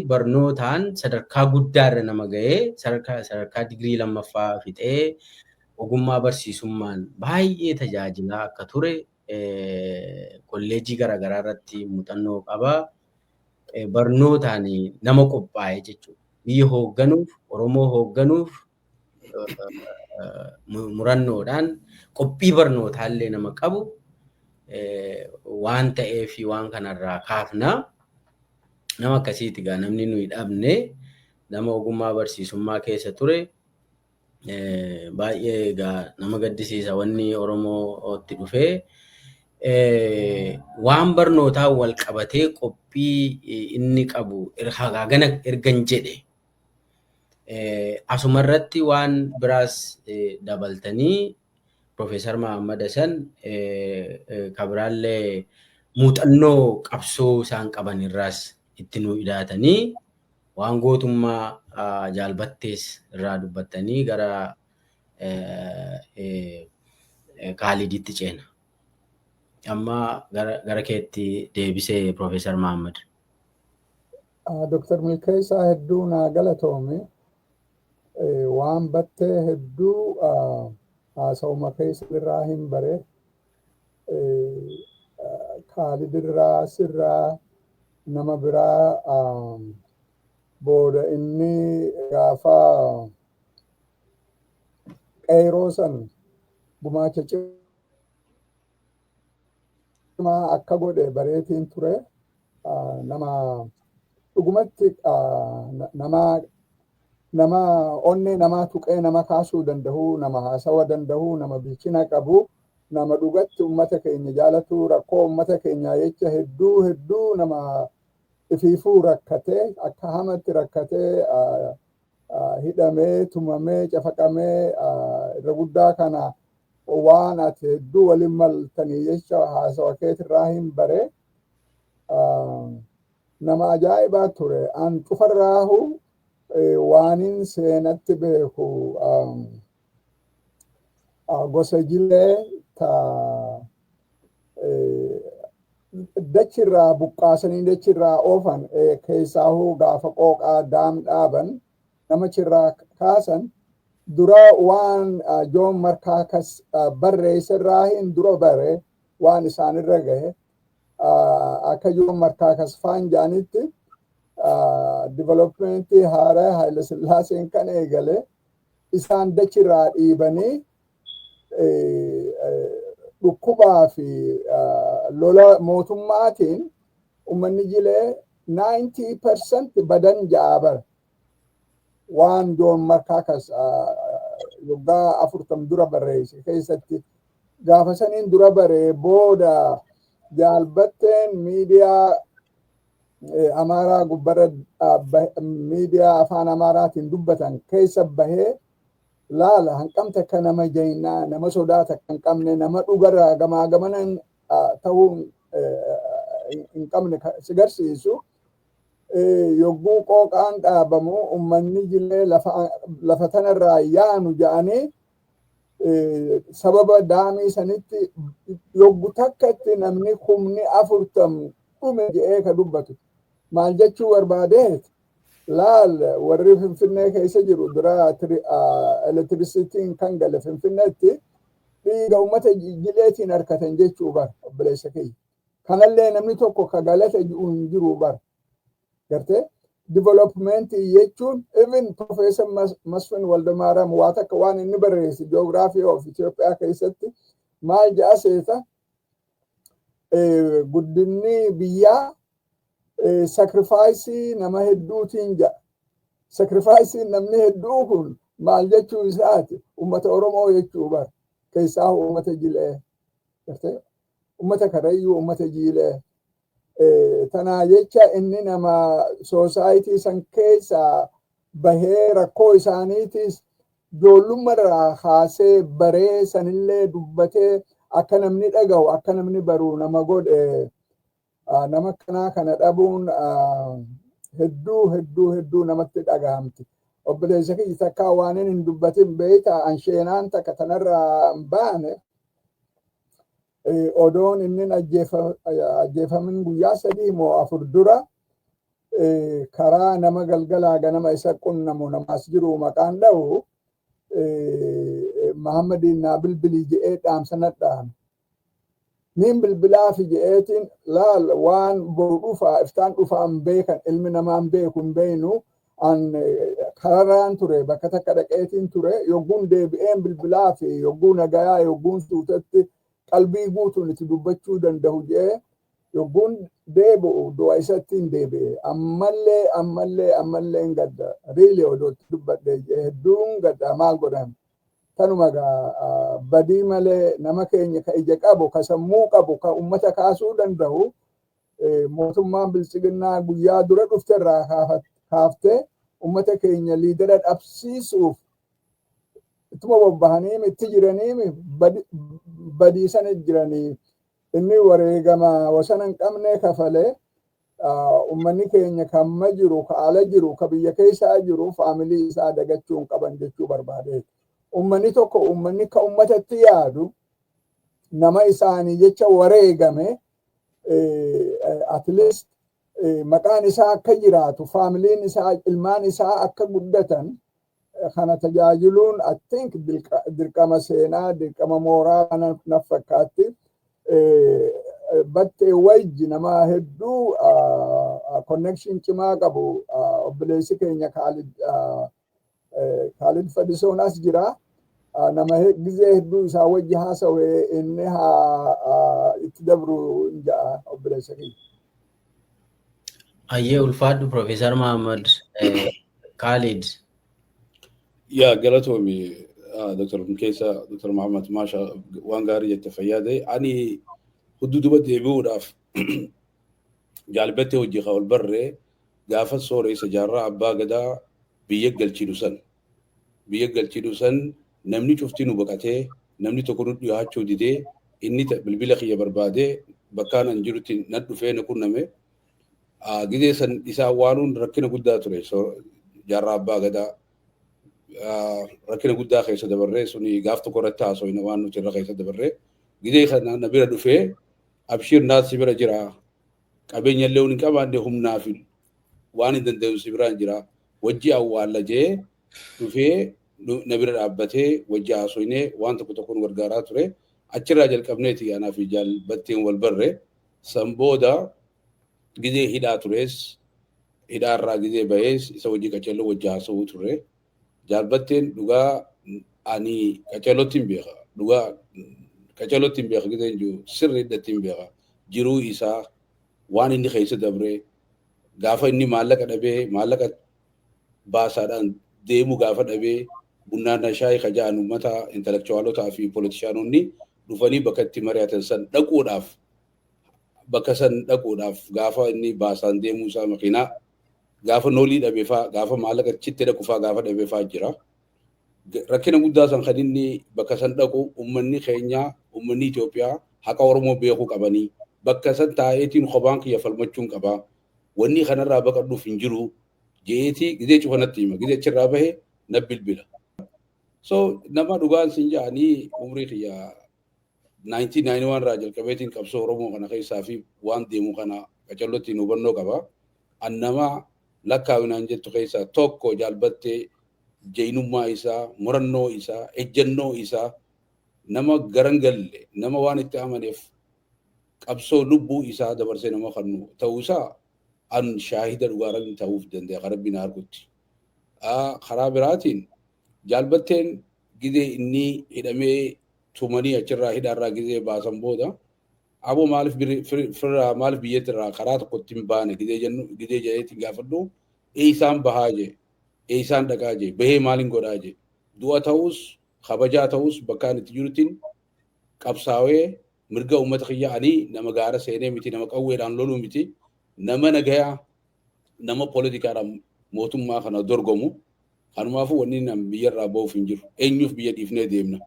Barnootaan sadarkaa guddaarra nama ga'ee, sadarkaa digirii lammaffaa fixee, ogummaa barsiisummaan baay'ee tajaajilaa akka ture, kolleejjii garaagaraa irratti muuxannoo qaba. Barnootaan nama qophaa'e jechuudha. Biyya hoogganuuf, Oromoo hoogganuuf murannoodhaan qophii barnootaallee nama qabu waan ta'eef waan kanarraa kaafna. Nama akkasiiti egaa namni nuyi dhabne, nama ogummaa barsiisummaa keessa ture. Baay'ee egaa nama gaddisiisa wanni Oromootti dhufee. Waan barnootaan wal qabatee qophii inni qabu hagana ergan jedhe, asumarratti waan biraas dabaltanii, Profeesar Mahammad Hasan kabiraallee muuxannoo qabsoo isaan qaban irraas itti nu idaatanii, waan gootummaa jaalbattees irraa dubbattanii gara Kaaliditti ceena. Amma gara keetti deebisee, Profeesar Mahammad. Dr. Milkeessaa, hedduu naa galatoome. Waan battee hedduu haasa'uma keessa irraa hin bare. Kaalidirraa sirraa nama biraa booda inni gaafa qeeroo san gumaacha cimaa akka godhe bareetiin ture. Nama dhugumatti nama onnee namaa tuqee nama kaasuu danda'u, nama haasawa danda'u, nama bilchina qabu, nama dhugatti ummata keenya jaalatu, rakkoo ummata keenyaa jecha hedduu hedduu nama ifiifuu rakkatee, akka hamatti rakkatee, hidhamee, tumamee, cafaqamee, irra guddaa kana waan ati hedduu waliin maltanii jecha haasawa keetirraa hin bare. Nama ajaa'ibaa ture. An cufarraahu waanin seenatti beeku gosa Jilee ta dachirraa buqqaasanii dachirraa oofan, keessaahuu gaafa Qooqaa dam dhaaban namachirraa kaasan, dura waan Joon Markaakas barreessirraa hin dura bare waan isaanirra gahe. Akka Joon Markaakas faan jaanitti developmentii haaraa Haayile Sillaaseen kan eegale isaan dachirraa dhiibanii dhukkubaa fi lola mootummaatiin ummanni Jilee 90% badan ja'a bara. Waan Joon Markaakas waggaa 40 dura barreesse keessatti gaafa saniin dura baree. Booda jaalbatteen miidiyaa Amaaraa gubbarra, miidiyaa afaan Amaaraatiin dubbatan keessa bahee laala hanqamta akka nama jaynaa, nama sodaata kan qabne, nama dhugarraa gamaa gamanan ta'uu hin qabne si garsiisu. Yogguu Qooqaan dhaabamu ummanni Jilee lafa tanarraa yaanu ja'anii sababa daamii sanitti yoggu takkatti namni 40,000 dhume je'ee ka dubbatu maal jechuu barbaadeet? Laal, warri Finfinnee keessa jiru dura elektirisitiin kan gale Finfinneetti dhiiga ummata Jileetiin harkatan jechuu bar, obboleessa kiyya. Kanallee namni tokko ka galata hin jiru bar. Gartee developmentii jechuun, even Professor Masfin Waldemaaram waa takka waan inni barreesse Geography of Ethiopia keessatti maal ja'a seeta? Guddinni biyyaa sacrifice nama hedduutiin ja'a. Sacrifice namni hedduu kun maal jechuu isaati? Ummata Oromoo jechuu bar. Keessaa ummata Jilee. Ummata Karrayyuu, ummata Jiilee. Tanaa jecha inni nama society san keessa bahee rakkoo isaaniitis ijoollummarraa kaasee baree sanillee dubbatee akka namni dhaga'u, akka namni baru nama godhe. Nama akkanaa kana dhabuun hedduu hedduu hedduu namatti dhagahamti. Obboleessa kiyya, takkaa waan hin dubbatin beeyta, ansheenaan takka tanarraa hin baane, odoon inni ajjeefamin guyyaa 3 moo 4 dura Karaa nama galgalaa ganama isa qunnamu namaas jiru maqaan dha'u, Mahammadiin naa bilbilii je'ee dhaamsa nadhaame. Niin bilbilaafi je'eetiin laal, waan boru dhufaa iftaan dhufaa hin beekan, ilmi namaa hin beeku, hin beeynu. An kararraan ture, bakka takka dhaqeetiin ture. Yogguun deebi'een bilbilaafi, yogguu nagayaa, yogguun suutatti qalbii guutuun itti dubbachuu danda'u je'ee, yogguun deebi'u du'a isatti hin deebi'e. Ammallee, ammallee, ammallee hin gadda. Really, odootti dubbadhe je'ee hedduun gadda. Maal godhan, tanuma gaa. Badii malee nama keenya ka ija qabu, ka sammuu qabu, ka ummata kaasuu danda'u, mootummaan bilchiginnaa guyyaa dura dhufterraa kaaftee ummata keenya leader dhabsiisuuf ittuma bobbahanii itti jiranii, badiisan jiranii. Inni wareegama wasana hin qabne kafalee, ummanni keenya kamma jiru, ka ala jiru, ka biyya keessaa jiru, faamilii isaa dagachuu hin qaban jechuu barbaade. Ummanni tokko, ummanni ka ummatatti yaadu, nama isaanii jecha wareegame, at least maqaan isaa akka jiraatu, faamiliin isaa, ilmaan isaa akka guddatan kana tajaajiluun, I think, dirqama seenaa, dirqama mooraa na fakkaatti. Battee wajji nama hedduu connection cimaa qabu, obboleessi keenya Kaalid Fadisoon as jira. Nama gizee hedduu isaa wajji haasawee, inni haa itti dabru hin ja'a obboleessa keenya. Ayyee, ulfaadhu Profeesar Mahammad. Khalid. Yaa galatoomi Dr. Mkeessa, Dr. Muhammad, maasha waan gaarii jette, fayyaade. Ani hudduu duba deebi'uudhaaf, jaalbattee hojii ol barree gaafa Sooressa Jaarraa Abbaa Gadaa biyya galchiidhu san. Biyya galchiidhu san namni cuftii nu baqatee, namni tokko nu dhiyaachuu didee, inni bilbila kiyya barbaadee bakkaan an jirutti na dhufee na qunname. Gizee san isaa awwaaluun rakkina guddaa ture. Jaarraa Abbaa Gadaa rakkina guddaa keessa dabarree, suni gaaf tokko irratti haasofne waan nuti irra keessa dabarree. Gizee kana na bira dhufee, "Abshiir, naas si bira jira, qabeenya illee hin qabaanne, humnaa fi waan hin danda'u si biraan jira, wajji awwaalla," jee dhufee na bira dhaabbatee wajji haasofnee waan tokko tokko nu gargaaraa ture. Achirraa jalqabneeti anaa fi Jaalbatteen wal barre. San booda gizee hidhaa tures, hidhaarraa gizee bahees, isa wajji qaceelloo wajji haasa'uu ture. Jaalbatteen dhugaa ani qaceellootti hin beeka. Dhugaa qaceellootti hin beeka gizee hin jiru, sirriidhatti hin beeka. Jiruu isaa, waan inni keessa dabre, gaafa inni maallaqa dhabee, maallaqa baasaadhaan deemu gaafa dhabee, bunnaan shaayii kaja'an uummata intellectualotaa fi politicianonni dhufanii bakka itti mari'atan san dhaquudhaaf, bakka san dhaquudhaaf gaafa inni baasaan deemuu isaa, makiinaa gaafa noolii dhabee faa, gaafa maallaqa chitti dhaqu faa gaafa dhabee faa jira. Rakkina guddaa san kan inni bakka san dhaqu, uummanni keenya, uummanni Itoophiyaa haqa Oromoo beekuu qabanii, bakka san taa'eetiin kophaan kiyya falmachuun qabaa. Wanni kanarraa baqadhuuf hin jiru jeetii gizee cufanatti hima, gizee achirraa bahe na bilbila. So nama dhugaan sin jedhanii, umrii kiyya 1991 irraa jalqabeetiin qabsoo Oromoo kana keessaa fi waan deemu kana qacallootti hubannoo qaba. An nama lakkaawinaan jettu keessaa tokko Jaalbattee jeenummaa isaa, murannoo isaa, ejjennoo isaa, nama garan galle, nama waan itti amaneef qabsoo lubbuu isaa dabarsee nama kennu ta'uu isaa an shaahida dhugaa Rabbiin ta'uuf danda'a, Rabbiin argutti. Karaa biraatiin Jaalbatteen gizee inni hidhamee tumanii achirraa hidhaarraa gizee baasan booda, "Aboo, maaliif firraa, maaliif biyyatti irraa karaa tokkotti hin baane?" gizee jennu, gizee jedheetiin gaafadhu, "Eeysaan bahaa?" jee, "Eeysaan dhaqaa?" jee, "Bahee maaliin godhaa?" jee. "Du'a ta'us kabajaa ta'us bakka ani itti jiruttiin qabsaawee mirga uummata kiyya. Ani nama gaara seenee miti, nama qawweedhaan loluu miti, nama nagayaa, nama poolitikaadhaan mootummaa kana dorgomu. Kanumaafuu wanni nam biyyarraa bahuuf hin jiru. Eenyuuf biyya dhiifnee deemna?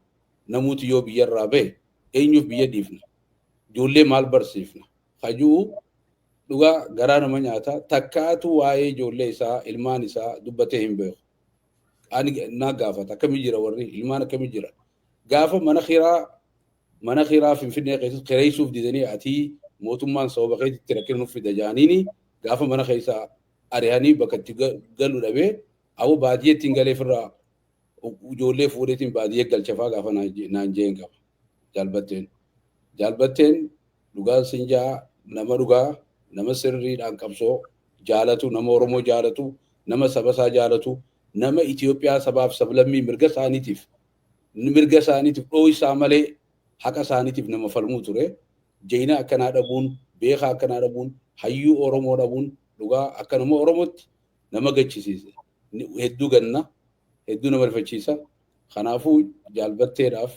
Namuuti yoo biyyarraa bahe, eenyuuf biyya dhiifna? Ijoollee maal barsiifna?" Hajuu dhugaa garaa nama nyaata. Takkaatu waa'ee ijoollee isaa, ilmaan isaa dubbatee hin beeku. Ani naa gaafata, "Akkamii jira warri ilmaan, akkamii jira?" Gaafa mana kiraa Finfinnee keessatti kireessuuf didanii, "Atii mootummaan sababa keetitti rakkina nuuf fida," jaaniini gaafa mana keessaa Ari'anii bakka itti galu dhabee aboo baadiyyeetti hin galeefirraa ijoollee fuudheetiin baadiyyee galchafaa gaafa naan jeen qaba. Jaalbatteen. Jaalbatteen dhugaa sinjaa nama dhugaa, nama sirriidhaan qabsoo jaalatu, nama Oromoo jaalatu, nama saba isaa jaalatu, nama Itoophiyaa sabaaf sablammii mirga isaaniitiif dhoohisaa malee haqa isaaniitiif nama falmuu ture. Jayina akkanaa dhabuun, beekaa akkanaa dhabuun, hayyuu Oromoo dhabuun dhugaa akka nama Oromootti nama gachisiisa. Hedduu ganna, hedduu nama rifachiisa. Kanaafuu jaalbatteedhaaf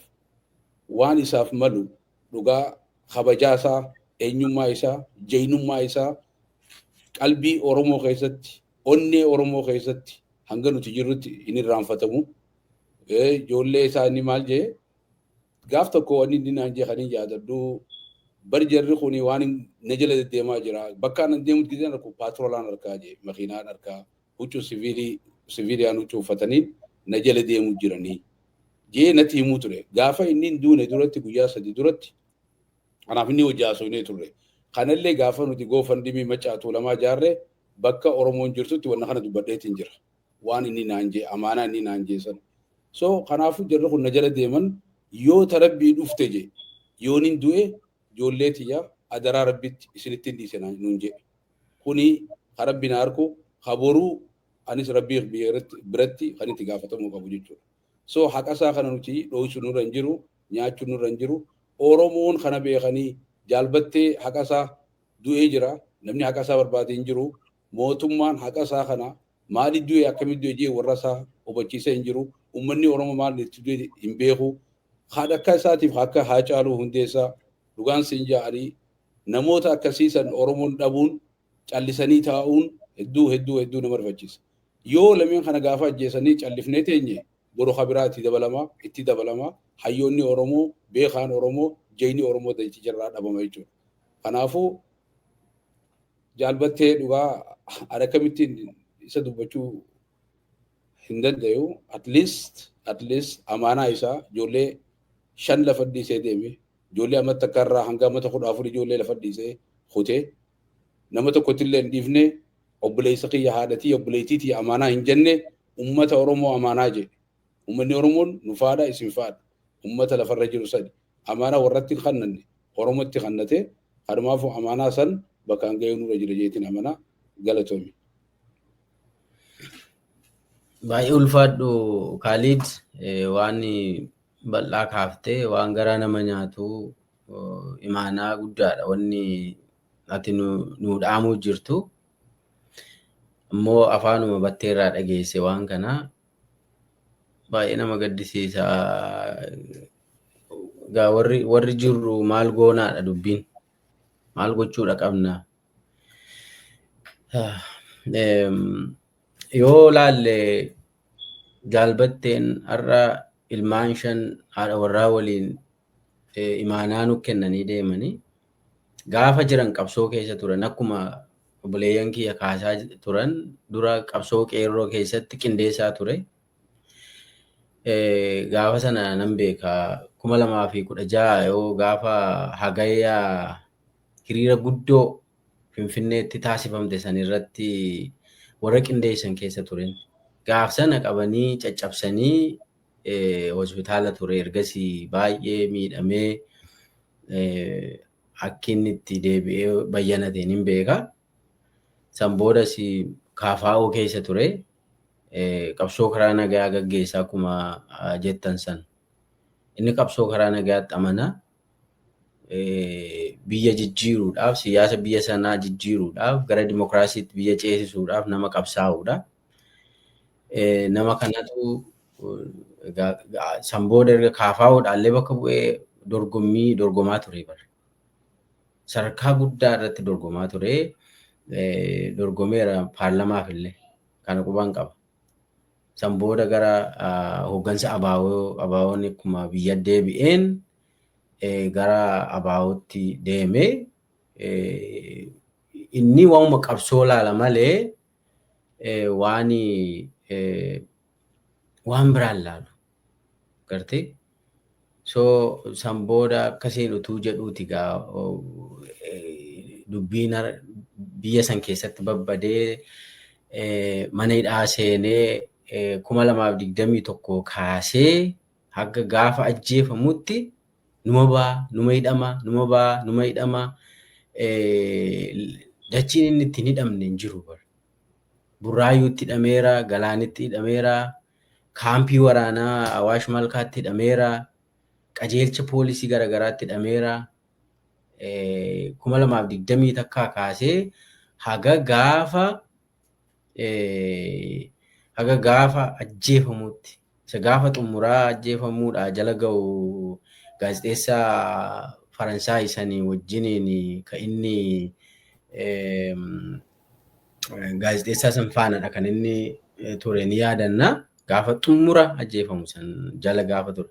waan isaaf malu dhugaa kabajaa isaa, eenyummaa isaa, jaynummaa isaa qalbii Oromoo keessatti, onnee Oromoo keessatti hanga nuti jirrutti hin irraanfatamu. Ijoollee isaa inni maal jee gaaf tokko wanni inni naan jee kan hin yaadadhu, bari jarri kuni waan na jala deddeemaa jira. Bakka an deemutti gideen arku paatroolaan arkaa jee, makiinaan arkaa, huccuu siviilii, siviiliyaan huccuu uffatanii na jala deemuu jiranii jee natti himuu ture. Gaafa inni hin duune duratti guyyaa 3 duratti kanaaf inni hojii haasofnee turre. Kanallee gaafa nuti GoFundMe Maccaa Tuulamaa jaarre bakka Oromoon jirtutti wanna kana dubbadheetiin jira. Waan inni naan jee, amaanaa inni naan jee sana. So kanaafuu jarri kun na jala deeman, yoo tarabbii dhufte jee, yoon hin du'e ijoollee tiyya adaraa rabbitti isinitti hin dhiise nuun jee. Kuni ka rabbi na arku, ka boruu anis rabbii biratti kan itti gaafatamuu qabu jechuudha. So haqa isaa kana nuti dho'isuu nurra hin jiru, nyaachuu nurra hin jiru. Oromoon kana beekanii jaalbattee haqa isaa du'ee jira. Namni haqa isaa barbaade hin jiru. Mootummaan haqa isaa kana maaliif du'e, akkamitti du'e jee warra isaa hubachiisee hin jiru. Uummanni Oromoo maal itti du'e hin beeku. Haadha akka isaatiif akka Haacaaluu Hundeessaa, dhugaan siin ja'anii, namoota akkasiisan Oromoon dhabuun, callisanii taa'uun hedduu hedduu hedduu nama rifachiisa. Yoo lameen kana gaafa ajjeesanii callifnee teenye, boru kabiraa itti dabalamaa, itti dabalamaa, hayyoonni Oromoo, beekaan Oromoo, jayni Oromoo dachicharraa dhabama jechuudha. Kanaafuu jaalbattee dhugaa ani akkamittiin isa dubbachuu hin danda'u. At least amaanaa isaa ijoollee shan lafa dhiisee deeme, ijoollee amma takka irraa hanga amma 14 ijoollee lafa dhiisee kutee, nama tokkotti illee hin dhiifne. Obboleessa kiyya, haadhatii, obboleettiitii amaanaa hin jenne, ummata Oromoo amaanaa jedhe. Uummanni Oromoon nu faadha, isin faadha. Ummata lafarra jiru sadi. Amaanaa warratti hin kannanne, Oromootti kannate. Kanumaafuu amaanaa san bakkaan gahee nurra jira jeetiin amanaa, galatoomi. Baay'ee ulfaadhu Kaalid, waan bal'aa kaaftee, waan garaa nama nyaatu, imaanaa guddaadha wanni ati nu dhaamuu jirtu. Ammoo afaanuma batteerraa dhageesse waan kana baay'ee nama gaddisiisa. Egaa warri jirru maal goonaadha dubbiin? Maal gochuudha qabna? Yoo laalle jaalbatteen har'a ilmaan shan haadha warraa waliin imaanaa nu kennanii deemanii, gaafa jiran qabsoo keessa turan, akkuma obboleeyyan kiyya kaasaa turan, dura qabsoo qeerroo keessatti qindeessaa ture. Gaafa sana nan beeka, 2016 yoo gaafa hagayyaa hiriira guddoo Finfinneetti taasifamte san irratti warra qindeessan keessa turen. Gaaf sana qabanii caccabsanii hospitaala ture. Ergasii baay'ee miidhamee akka inni itti deebi'ee bayyanateen hin beeka. San boodas KFO keessa ture. Qabsoo karaa nagaa gaggeessaa akkuma jettan san. Inni qabsoo karaa nagaatti amana. Biyya jijjiiruudhaaf, siyaasa biyya sanaa jijjiiruudhaaf, gara dimokiraasiitti biyya ceesisuudhaaf nama qabsaa'uudha. Nama kanatu san booda erga KFOdhaallee bakka bu'ee dorgommii dorgomaa ture bara. Sadarkaa guddaa irratti dorgomaa ture. Dorgomeera paarlamaaf illee, kana qubaan qaba. San booda gara hooggansa ABO, ABO'n akkuma biyya deebi'een gara ABO'tti deeme. Inni waanuma qabsoo laala malee waan biraan laalu. Gartee? So san booda akkasiin utuu jedhuuti gaa dubbiin biyya san keessatti babbadee Mana hidhaa seenee 2021 kaasee haga gaafa ajjeefamutti numa baa, numa hidhama, numa baa, numa hidhama. Dachiin inni ittiin hidhamne hin jiru bara. Burraayyuutti hidhameera, Galaanitti hidhameera, kaampii waraanaa Awaash Malkaatti hidhameera, qajeelcha poolisii garaagaraatti hidhameera. 2021 kaasee haga gaafa ajjeefamutti, isa gaafa xumuraa ajjeefamuudha jala ga'u, gaazexeessaa Faransaay sanii wajjiniin kan inni, gaazexeessaa san faanadha kan inni ture ni yaadanna, gaafa xumura ajjeefamu san jala gaafa ture.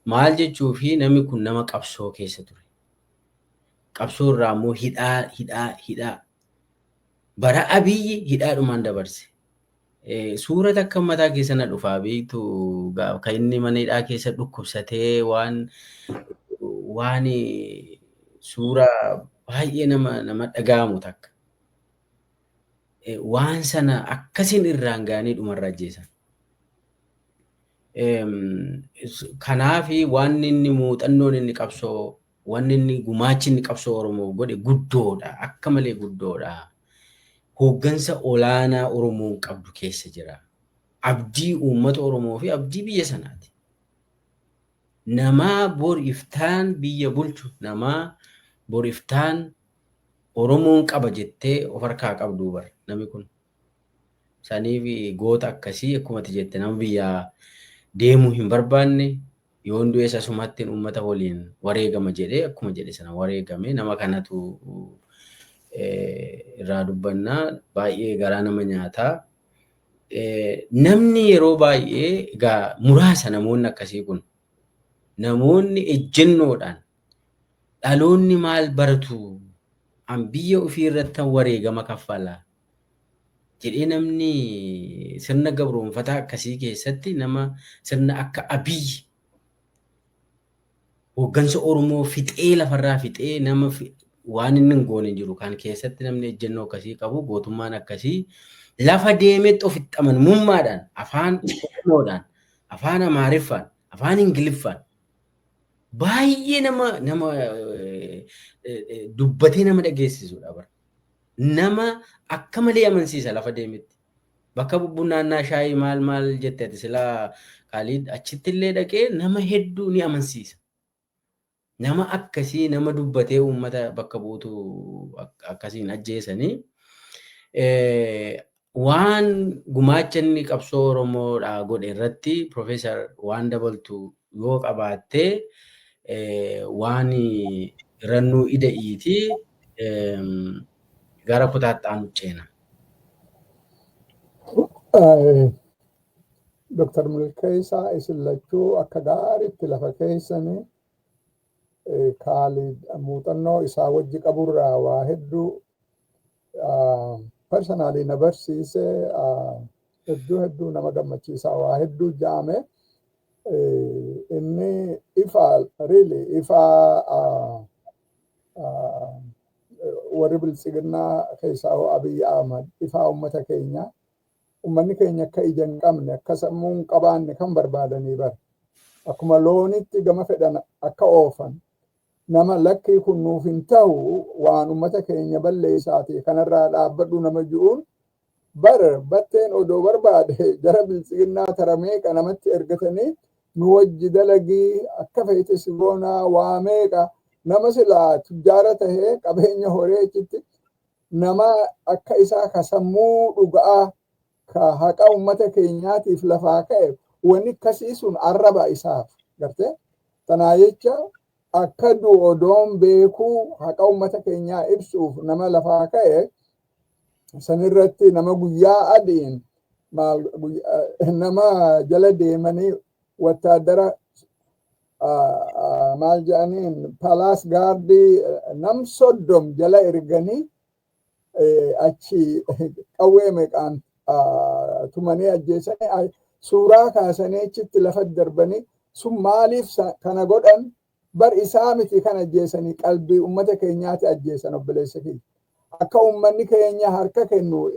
Maal jechuu fi namni kun nama qabsoo keessa ture. Qabsoo irraa immoo hidhaa, hidhaa, hidhaa. Bara Abiyyi hidhaadhumaan dabarse. Suura takka mataa keessa na dhufaa beektu, kan inni mana hidhaa keessa dhukkubsatee, waan suura baay'ee nama dhaga'amu takka. Waan sana akkasiin irraan ga'anii dhumarra ajjeesan. Kanaafi waan inni, muuxannoon inni qabsoo, wanni inni, gumaachi inni qabsoo Oromoof godhe guddoodha. Akka malee guddoodha. Hooggansa olaanaa Oromoon qabdu keessa jira. Abdii uummata Oromoo fi abdii biyya sanaati. Namaa bor iftaan biyya bulchu, namaa bor iftaan Oromoon qaba jettee of harkaa qabdu bara namni kun. Saniif goota akkasii, akkuma ati jette, nama biyyaa deemuu hin barbaanne, yoon du'es asumatti uummata waliin wareegama jedhee, akkuma jedhe sana wareegame, nama kanatu irraa dubbannaa, baay'ee garaa nama nyaataa. Namni yeroo baay'ee egaa muraasa namoonni akkasii kun, namoonni ejjennoodhaan dhaloonni maal baratu, an biyya ofii irratti wareegama kaffala jedhee, namni sirna gabroonfataa akkasii keessatti, nama sirna akka Abiyyi hooggansa Oromoo fixee, lafarraa fixee, nama waan inni hin goone jiru kan keessatti, namni ejjennoo akkasii qabu, gootummaan akkasii, lafa deemetti ofitti amanamummaadhaan afaan Oromoodhaan, afaan Amaariffaan, afaan Ingiliffaan baay'ee nama dubbatee nama dhageessisudha bara. Nama akka malee amansiisa lafa deemetti. Bakka bubbunaannaa shaayii maal maal jette ati silaa Kaaliid, achitti illee dhaqee nama hedduu ni amansiisa. Nama akkasii, nama dubbatee uummata bakka buutu akkasiin ajjeesanii, waan gumaacha inni qabsoo Oromoodhaa godhe irratti Profeesar waan dabaltu yoo qabaattee, waan rannuu ida'iiti gara kutaatti aanu ceena. Dr. Milkeessaa, isin lachuu akka gaariitti lafa keessanii, Kaalid muuxannoo isaa wajji qaburraa waa hedduu personally na barsiise. Hedduu hedduu nama gammachiisaa, waa hedduu jaame. Inni ifa, really ifa, warri Biltsiginnaa keessaa Abiy Ahmad ifaa ummata keenya, ummanni keenya akka ija hin qabne, akka sammuu hin qabaanne kan barbaadanii bara. Akkuma loonitti gama fedhan akka oofan, nama lakkii kun nuuf hin ta'u, waan ummata keenya balleessaati, kanarraa dhaabbadhu nama ji'uun bar batteen odoo barbaade jara Biltsiginnaa tara meeqa namatti ergatanii, nu wajji dalagii, akka feete si goonaa, waa meeqa, nama silaa tujjaara tahee qabeenya horee achitti, nama akka isaa ka sammuu dhuga'aa, ka haqa ummata keenyaatiif lafaa ka'e, wanni akkasii sun arraba isaaf garte. Tanaa jecha akka du'u odoon beekuu haqa ummata keenyaa ibsuuf nama lafaa ka'e sanirratti, nama guyyaa adiin maal nama jala deemanii, wattaadara maal jedhaniin, palace guardii nam 30 jala erganii, achi qawwee meeqaan tumanii ajjeesanii, suuraa kaasanii achitti lafa darbanii sun, maaliif kana godhan? Bar isaa miti kan ajjeesanii, qalbii ummata keenyaati ajjeesan, obboleessa kiyya. Akka ummanni keenya harka kennu.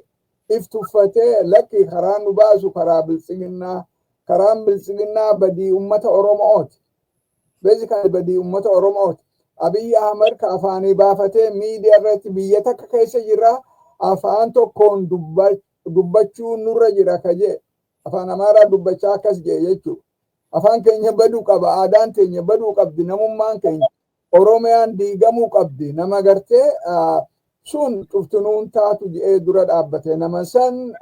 If tuffatee, lakki, karaan nu baasu karaa Biltsiginnaa. Karaan Biltsiginnaa badii ummata Oromooti. Basically badii ummata Oromooti. Abiyyi Ahmad ka afaanii baafatee miidiyaa irratti biyya takka keessa jira, afaan tokkoon dubbachuu nurra jira ka jee, afaan Amaaraa dubbachaa akkas jee jechuudha. Afaan keenya baduu qaba, aadaan keenya baduu qabdi, namummaan keenya Oromiyaan diigamuu qabdi. Nama gartee sun cuftinuun taatu jedhee dura dhaabbate, nama san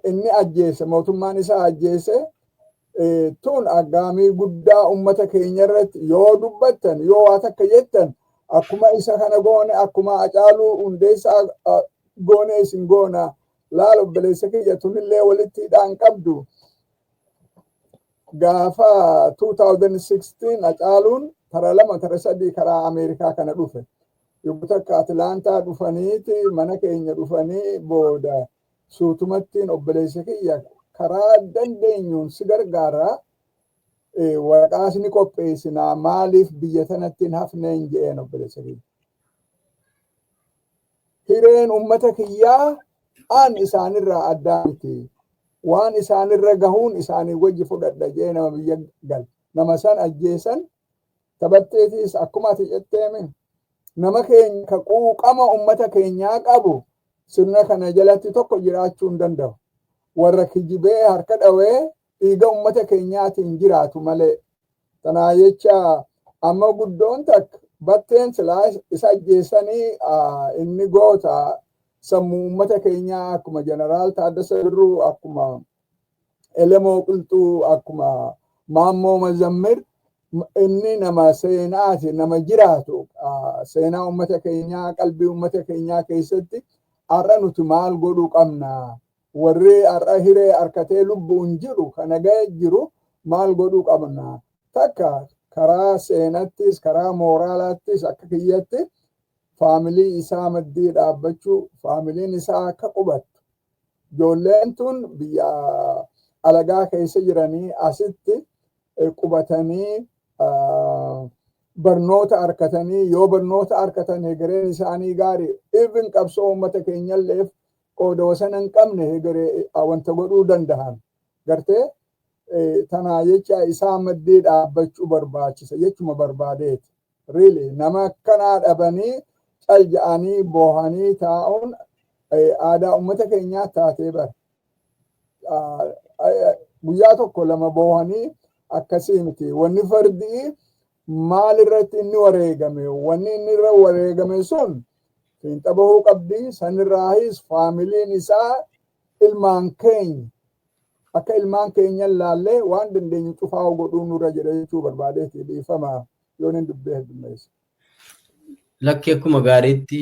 inni ajjeese, mootummaan isaa ajjeese. Tun aggaamii guddaa ummata keenya irratti yoo dubbattan, yoo waa takka jettan, akkuma isa kana goone, akkuma Acaaluu Hundeessaa goone isin goona. Laal, obboleessa kiyya, tunillee walitti hidhaan qabdu. Gaafa 2016 Acaaluun tara lama tara sadii karaa Ameerikaa kana dhufe. Yogguu takka Atilaantaa dhufaniiti mana keenya dhufanii, booda suutumattiin, obboleessa kiyya, karaa dandeenyuun si gargaara, waraqaas ni qopheessinaa, maaliif biyya tanatti hin hafneen je'een obboleessa kiyya. Hireen ummata kiyyaa an isaanirraa addaa miti. Waan isaanirra gahuun isaanii wajji fudhadha jee nama biyya gal. Nama san ajjeesan. Taphatteetis akkuma ati jetteemi, nama keenya ka quuqama ummata keenyaa qabu sirna kana jalatti tokko jiraachuu hin danda'u. Warra kijibee harka dhawee dhiiga ummata keenyaatiin jiraatu malee. Tanaa jecha amma guddoon takka Batteen silaa isa ajjeesanii, inni goota sammuu ummata keenyaa, akkuma Jeneraal Taaddasa Birruu, akkuma Elemoo Qilxuu, akkuma Maammoo Mazammir, inni nama seenaati, nama jiraatu, seenaa ummata keenyaa, qalbii ummata keenyaa keessatti. Har'a nuti maal godhuu qabna? Warri har'a hiree harkatee lubbuun jiru kana ga'e jiru maal godhuu qabna? Takka karaa seenattis karaa mooraalaattis akka kiyyatti faamilii isaa maddii dhaabbachuu, faamiliin isaa akka qubattu, ijoolleen tun biyya alagaa keessa jiranii asitti qubatanii barnoota harkatanii, yoo barnoota harkatan hegereen isaanii gaarii, even qabsoo uummata keenyalleef qooda wasana hin qabne hegeree wanta godhuu danda'an gartee. Tanaa jecha isaa maddii dhaabbachuu barbaachisa jechuma barbaadeeti. Really, nama akkanaa dhabanii cal ja'anii boohanii taa'uun aadaa uummata keenyaa taatee bara. Guyyaa tokko lama boohanii akkasii miti. Wanni fardii maal irratti inni wareegame, wanni inni irra wareegame sun fiinxa bahuu qabdi. Sanirraahis faamiliin isaa ilmaan keenya, akka ilmaan keenya laallee waan dandeenyu cufaa godhuu nurra jedha jechuu barbaadeeti. Dhiifama yoon hin dubbee heddummeessa. Lakki, akkuma gaariitti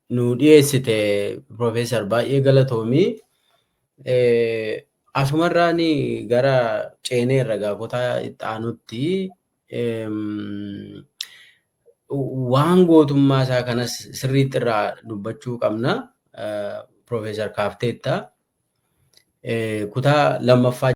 nu dhiyeessite Profeesar, baay'ee galatoomii. Asumarraan gara ceeneerra gaafota itti aanutti waan gootummaa isaa kanas sirriitti irraa dubbachuu qabna. Profeesar Kaafteetta. Kutaa lammaffaa.